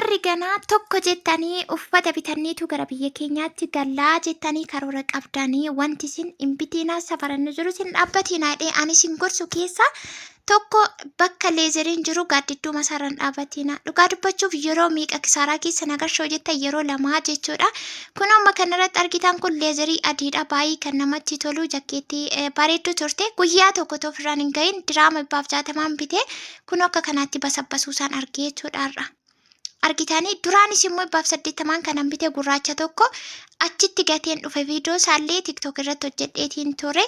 Warri ganaa tokko jettanii uffata bitanniitu gara biyya keenyaatti gallaa jettanii karoora qabdanii wanti isin hin bitiinaa safaranni jiru isin dhaabbatiinaa jedhee ani isin gorsu keessaa tokko bakka leezeriin jiru gaaddidduu masaarra hin dhaabbatiinaa. Dhugaa dubbachuuf yeroo meeqa kisaaraa keessa nagarshoo jettan yeroo lamaa jechuudha. Kun amma kanarratti argitan kun leezerii adiidha. Baay'ee kan namatti tolu jakkeettii bareedduu turte. Guyyaa tokko otoo ofirraan hin gahin diraama 160n bitee kun akka kanaatti basabbasuusaan argee jechuudha har'a. Argitanii duraanis immoo 180n kanan bite gurraacha tokko achitti gateen dhufe viidiyoo isaallee tiktok irratti hojjedheetiin ture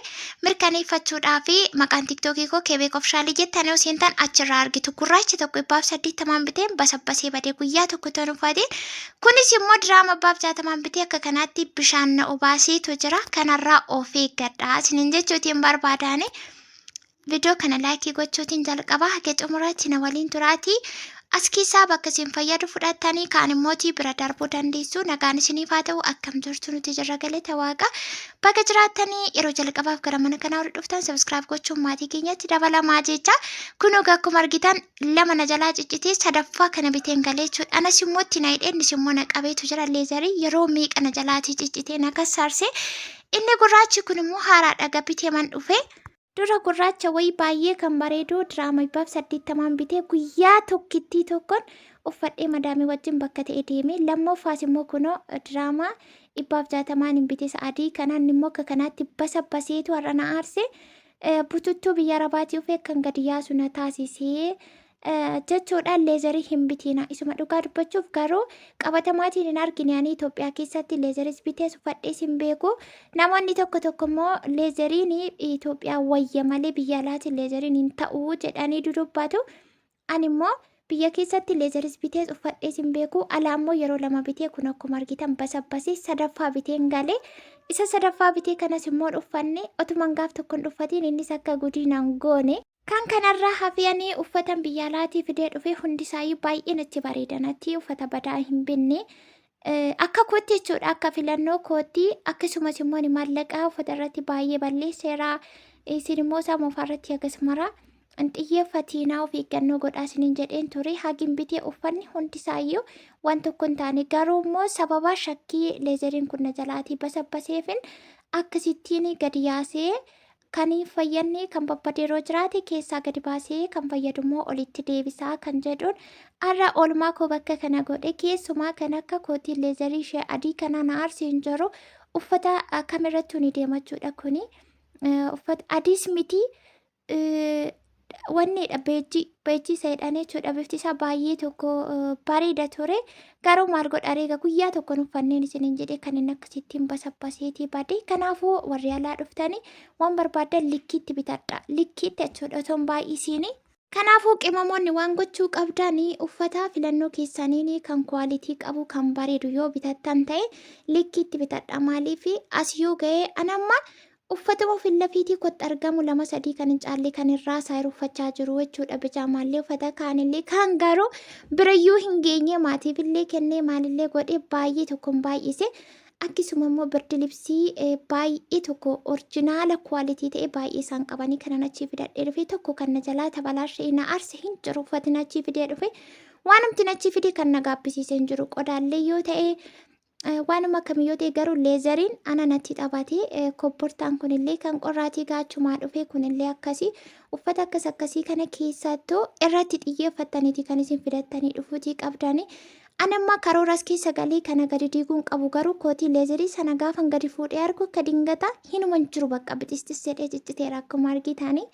mirkaneeffachuudhaa fi maqaan tiktookii koo kebeek ofshaalii jettanii yoo seentan achirraa argitu gurraacha tokko 180n biteen basabbasee badee guyyaa tokko toon uffateen kunis immoo diraama 160n bitee akka kanaatti bishaan na obaaseetu jira kanarraa of eeggadha isinin jechuutiin barbaadaani. Vidoo kana laayikii gochuutiin jalqabaa haga xumuraatti na waliin turaatii as keessaa bakka isin fayyadu fudhattanii kaan immootii bira darbuu dandeessu. Nagaan isiniif haa ta'u. Akkam jirtu? Nuti jirra, galata waaqa. Baga jiraattanii. Yeroo jalqabaaf gara mana kanaa warri dhuftan subscribe gochuun maatii keenyatti dabalamaa jecha. Kun egaa akkuma argitan lama na jalaa ciccitee sadaffaa kana biteen galee jechuudha. Anas immoo itti na hidhee innis immoo na qabeetu jira. Leezarii yeroo meeqa na jalaatii ciccitee na kassaarse. Inni gurraachi kun immoo haaraadha bitee man dhufe. Dura gurraacha wayii baay'ee kan bareedu diraama 180n bitee guyyaa tokkittii tokkoon uffadhee madaamii wajjin bakka ta'e deeme. Lammaffaas immoo kunoo diraama 160n hin bite isa adii kanaan immoo akka kanaatti basa baseetu har'a na aarse. Bututtuu biyya arabaatii ufee kan gadi yaasu na taasisee jechuudha. Leezarii hin bitiina. Isuma dhugaa dubbachuuf garuu qabatamaatiin hin argine ani Itoophiyaa keessatti leezaris bitees uffadhees hin beeku. Namoonni tokko tokko immoo leezariin Itoophiyaa wayya malee biyya alaatiin leezariin hin ta'u jedhanii dudubbatu. Ani immoo biyya keessatti leezaris bitees uffadhees hin beeku. Alaa immoo yeroo lama bitee kun akkuma argitan basabbasee sadaffaa biteen galee isa sadaffaa bitee kanas immoo uffanne otuman gaaf tokko hin uffatiin innis akka gudii naan goone. Kan kanarraa hafiyanii uffatan biyya alaatii fidee dhufe hundisaayyuu baay'ee natti bareeda natti uffata badaa hin binne. Akka kootti jechuudha akka filannoo kootti akkasumas immoo ani maallaqaa uffata irratti baay'ee balleesseera. Isin immoo isaa moofaa irratti akkasumara hin xiyyeeffatiinaa of eeggannoo godhaa isiniin jedheen ture. Hagin bitee uffanni hundisaayyuu waan tokko hin taane garuu immoo sababa shakkii leezeriin kun na jalaatii basabbaseefin akkasittiin gadi yaasee kan hin fayyadne kan babbade yeroo jiraate keessaa gadi baasee kan fayyadu immoo olitti deebisaa kan jedhuun har'a oolmaa koo bakka kana godhe. Keessumaa kan akka kootii leezarii ishee adii kanaa na aarsi hin jiru. Uffata kamirrattuu ni deemachuudha kuni. Uffata adiis miti wanniidha beejjii beejjii isa jedhan jechuudha. Bifti isaa baay'ee tokko bareeda ture. Garuu maal godha reega guyyaa tokko uffanneen isiniin jedhee kan inni akkasittiin basabbaseetii bade. Kanaafuu warri alaa dhuftanii waan barbaaddan likkiitti bitadha. Likkiitti jechuudha otoo hin baay'isiini. Kanaafuu qimamoonni waan gochuu qabdan uffata filannoo keessaniin kan kwaalitii qabu kan bareedu yoo bitattan ta'e likkiitti bitadha. Maaliif as yoo ga'e anamma uffatuma fillafiitii kotti argamu lama sadii kan hin caalle kan irraa isaa uffachaa jiru jechuudha. Bijaamaallee uffata kaanillee kaan garuu birayyuu hin geenye maatiifillee kennee maalillee godhee baay'ee tokko hin baay'ise. Akkasuma immoo birdi libsii baay'ee tokko orjinaala kwaalitii ta'e baay'ee isaan qabanii kanan achii fidadhee dhufe tokko kan na jalaa tabalaashee na aarse hin jiru uffatni achii fidee dhufe. Waanumti achii fide kan na gaabbisiise hin jiru. Qodaallee yoo ta'e waanuma kamiyyoo ta'e garuu leezariin ana natti taphate. Kobbortaan kunillee kan qorraatii gaachumaa dhufe kunillee akkasii uffata akkas akkasii kana keessattuu irratti xiyyeeffattaniiti kan isin fidattanii dhufuutii qabdanii. Ani amma karooras keessa galee kana gadi diiguun qabu garuu kootii leezarii sana gaafan gadi fuudhee argu akka dingata hinuma hin jiru bakka bixistis jedhee cicciteera akkuma argitanii.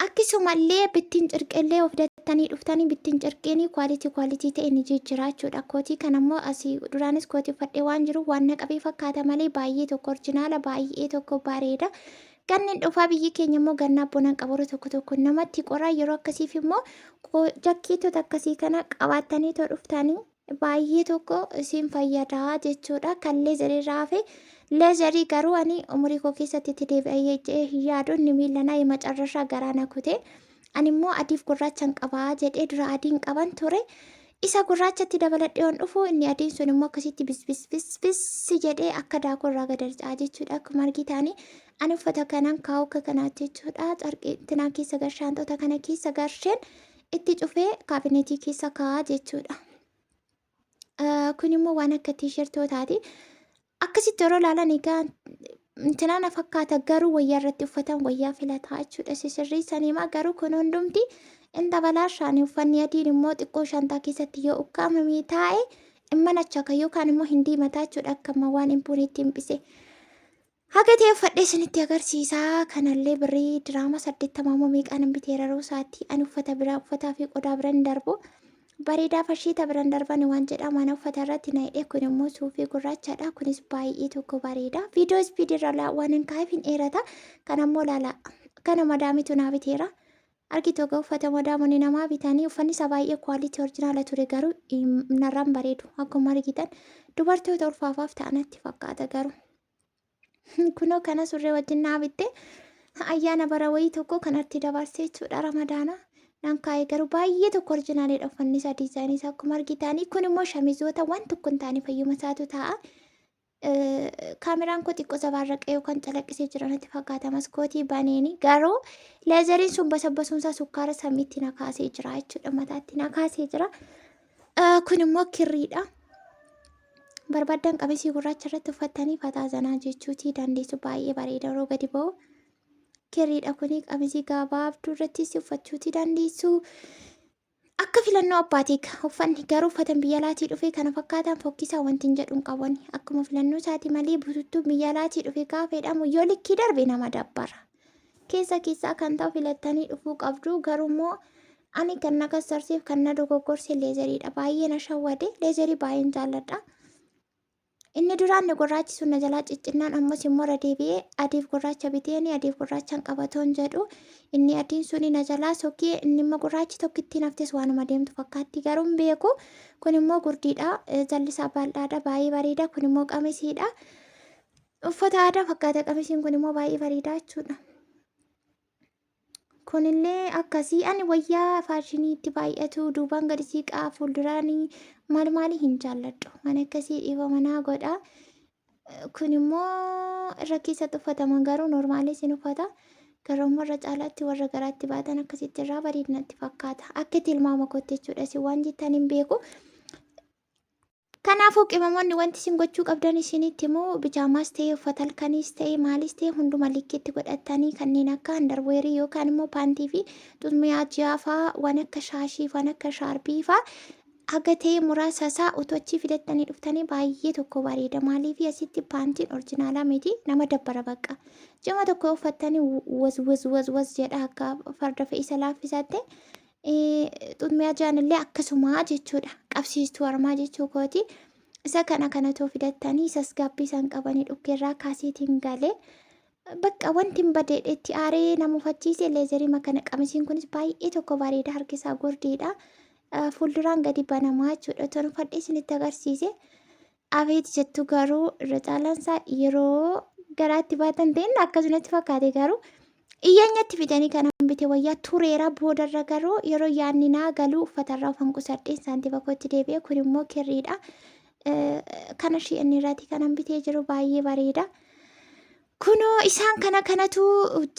Akkasumallee bittiin cirqillee of dattanii dhuftanii bittiin cirqiin kwaalitii kwaalitii ta'e ni jijjiira jechuudha. Kootii kana immoo asii duraanis kootii uffadhee waan jiru waan na qabee fakkaata malee baay'ee tokko orjinaala baay'ee tokko bareeda. Ganni dhufaa biyyi keenya immoo gannaa bonaan qabu tokko tokko namatti qoraa yeroo akkasiif immoo jakkeettota akkasii kana qabaattanii too dhuftanii baay'ee tokko isin fayyadaa jechuudha. Kan leezarii irraa hafe leezarii garuu ani umurii koo keessatti itti deebi'ee hin yaadu inni miila naa macarrashaa garaa na kute. Ani immoo adiif gurraachan qabaa jedhee dura adiin qaban ture. Isa gurraachatti dabaladhee yoon dhufu inni adiin sun immoo akkasitti bis bis bis bis jedhee akka daakuu irraa gad harca'a jechuudha. Akkuma argitanii ani uffata kanan kaa'u akka kanaatti jechuudha. Carqii tinaa keessa garshaantoota kana keessa garsheen itti cufee kaabineetii keessa kaa'aa jechuudha. Kun immoo waan akka tiishertootaati. Akkasitti yeroo ilaalan egaa intinaa na fakkaata garuu wayyaa irratti uffatan wayyaa filataa jechuudha. Sisirriisaniimaa garuu kun hundumti in dabalaashaani uffanni adiin immoo xiqqoo shantaa keessatti yoo ukkaamamee taa'e hin manachaka yookaan immoo hin diimataa jechuudha akka amma waan hin buunetti hin bise. Haga ta'e uffadhee isinitti agarsiisaa. Kanallee birrii diraama 80 moo meeqaan hin biteera yeroo isaatti. Ani uffata biraa uffataa fi qodaa bira hin darbu. Bareedaa fashiita bira hin darbani waan jedhamu ana uffata irratti na hidhe. Kun immoo suufii gurraachadha. Kunis baay'ee tokko bareeda. Viidiyoo ispiidii irra waan hin kaa'eef hin dheerata. Kana immoo laala. Kana madaamitu naa biteera. Argitu egaa uffata madaamonni namaa bitanii uffanni isaa baay'ee kwaalitii orjinaala ture garuu narraan bareedu. Akkuma argitan dubartoota ulfaafaaf ta'anatti fakkaata garuu. Kunoo kana surree wajjin naa bitte ayyaana bara wayii tokko kanatti dabarsee jechuudha ramadaana. Nan kaa'e garuu baay'ee tokko orjinaaliidha uffanni isaa diizaayinii isaa akkuma argitanii. Kun immoo shamizoota waan tokko hin taane fayyuma isaatu taa'a. Kaameraan koo xiqqoo zabaarraqee yookaan calaqqisee jira natti fakkaata maskootii baneeni garuu leezeriin sun basabbasuun isaa sukkaara samiitti na kaasee jira jechuudha mataatti na kaasee jira. Kun immoo kirriidha. Barbaaddan qamisii gurraacha irratti uffattanii fataa zanaa jechuutii dandeessu baay'ee bareeda yeroo gadi ba'u. Kirriidha kuni qamisii gabaabduu irrattis uffachuutii dandeessu. Akka filannoo abbaati egaa uffanni garuu uffatan biyya alaatii dhufe kana fakkaatan fokkisaa wanti hin jedhu hin qabani. Akkuma filannoo isaati malee bututtuun biyya alaatii dhufe gaafa jedhamu yoo likkii darbe nama dabbara. Keessa keessaa kan ta'u filattanii dhufuu qabdu garuu immoo ani kan na kassarseef kan na dogoggorse leezeriidha. Baay'ee na shawwade. Leezerii baay'een jaalladha. Inni duraan inni gurraachi sun na jalaa ciccinnaan ammas immoo irra deebi'ee adiif gurraacha biteeni adiif gurraachaan qabatoon jedhu inni adiin suni na jalaa sokkee inni immoo gurraachi tokkittiin haftes waanuma deemtu fakkaatti garuu hin beeku. Kun immoo gurdiidha. Jalli isaa bal'aadha. Baay'ee bareeda. Kun immoo qamisiidha. Uffata aadaa fakkaata qamisiin kun immoo baay'ee bareeda jechuudha. Kunillee akkasii ani wayyaa faashiniitti baay'atu duubaan gadi siiqaa fuulduraan maal maalii hin jaalladhu. Waan akkasii dhiifama naa godha. Kun immoo irra keessatti uffatama garuu noormaalii isin uffata. Garuu immoo irra caalaatti warra garaatti baatan akkasitti irraa bareeda natti fakkaata. Akka tilmaama kootti jechuudha. Isin waan jettan hin beeku. Kanaafuu qimamoonni wanti isin gochuu qabdan isinitti himu bijaamaas ta'e uffata halkaniis ta'e maalis ta'e hunduma likkiitti godhattanii kanneen akka andarweerii yookaan immoo paantii fi xurmiyaa ji'aa fa'aa waan akka shaashii waan akka shaarbii fa'aa haga ta'e muraasa isaa utuu achii fidattanii dhuftanii baay'ee tokko bareeda. Maaliif asitti paantiin orjinaalaa miti nama dabbara bakka. Ji'a tokko uffattanii waz waz waz waz jedha akka farda fe'isa laaffisaatti. Xummiyaa ja'an illee akkasumaa jechuudha. Qabsiistuu harmaa jechuu kooti. Isa kana kanatoo fidattanii isas gaabbii isaan qabanii dhukkeerraa kaaseetiin galee bakka wanti hin badeedhe itti aaree nama ufachiise leezerii makana qamisiin kunis baay'ee tokko bareeda harki isaa gurdiidha. Fuulduraan gadi banamaa jechuudha. Otoo uffadhee isinitti agarsiise. Abeet jettu garuu irra caalaan isaa yeroo garaatti baatan ta'in akkasumatti fakkaate garuu iyyeenyatti fidanii kanan bite wayyaa tureera boodarra garuu yeroo yaadni naa galuu uffatarraa ofan qusadheen saantima kootti deebi'e kun immoo kirriidha. Kana shi'anni irraati kanan bitee jiru baay'ee bareeda. Kunoo isaan kana kanatu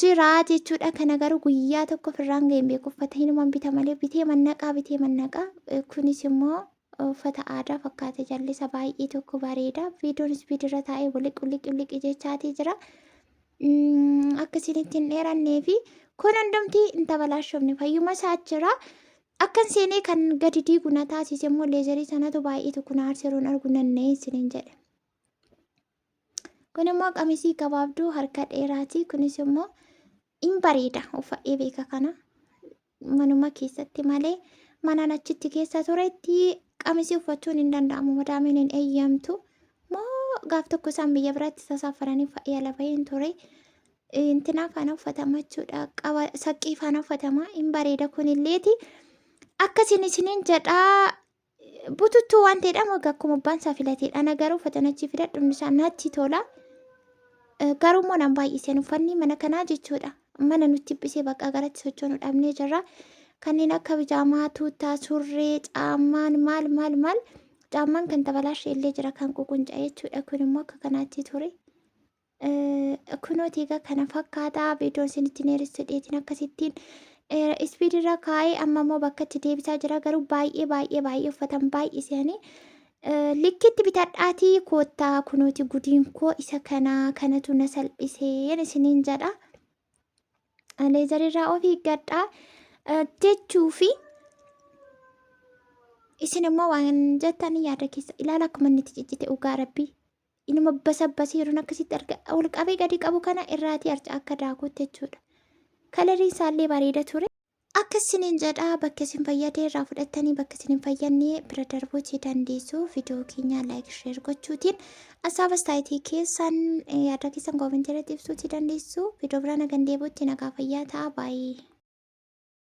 jira jechuudha. Kana garuu guyyaa tokko ofirraan ga'een beeku uffata hinuman bita malee bitee mannaqaa bitee mannaqaa. Kunis immoo uffata aadaa fakkaata jallisa baay'ee tokko bareeda. Viidiyoon ispiidirra taa'ee waliq waliq waliq jechaatii jira. Akka isinitti hin dheerannee fi kun hundumti hin tabalaashofne fayyuma isaa jira. Akkan seenee kan gadi diigu na taasise immoo leezarii sanatu baay'ee tokko na aarseeruun argu nanna'ee isiniin jedhe. Kun immoo qamisii gabaabduu harka dheeraati. Kunis immoo in bareeda uffadhee beeka kana manuma keessatti malee manaan achitti keessa turetti qamisii uffachuun hin danda'amu. Madaamiin hin eeyyamtu. Moo gaaf tokko isaan biyya biraatti sasaafaranii uffadhee ala baheen ture. Intinaa faana uffatama jechuudha. Qaba saqqii faana uffatama. In bareeda kunilleeti. Akkasiin isiniin jedhaa. Bututtuu waan ta'edha moo akkuma abbaan isaa filateedha. Ana garuu uffata achi fidadhu hundi isaa natti tola. Garuu immoo nan baay'iseen uffanni mana kanaa jechuudha. Mana nutti dhiphisee bakka garatti sochoonu dhabnee jirra. Kanneen akka bijaamaa, tuuttaa, surree, caammaan maal maal maal caammaan kan tabalaashee illee jira kan ququnca'e jechuudha. Kun immoo akka kanaatti ture. Kunooti egaa kana fakkaata viidiyoon isinitti dheeressu dheetiin akkasittiin ispiidirra kaa'ee amma immoo bakka itti deebisaa jira garuu baay'ee baay'ee baay'ee uffatan baay'isanii Likkitti bitadhaatii koottaa kunooti gudiin koo isa kanaa kanatu na salphiseen isiniin jedha. Leezarirraa of eeggadhaa jechuu fi isin immoo waan jettanii yaada keessa ilaala akkuma inni itti ciccite dhugaa rabbii. Inuma basabbasee yeroon akkasitti arga ol qabee gadi qabu kana irraatii arca akka daakuutti jechuudha. Kalariin isaallee bareeda ture. Akka isiniin jedha bakka isin fayyade irraa fudhattanii bakka isin hin fayyadne bira darbuuti dandeessu. Viidiyoo keenya like share gochuutiin asaaba istaayitii keessan yaada keessan koomentii irratti ibsuuti dandeessu. Viidiyoo biraa nagan deebi'utti nagaa fayyaa ta'a baay'ee.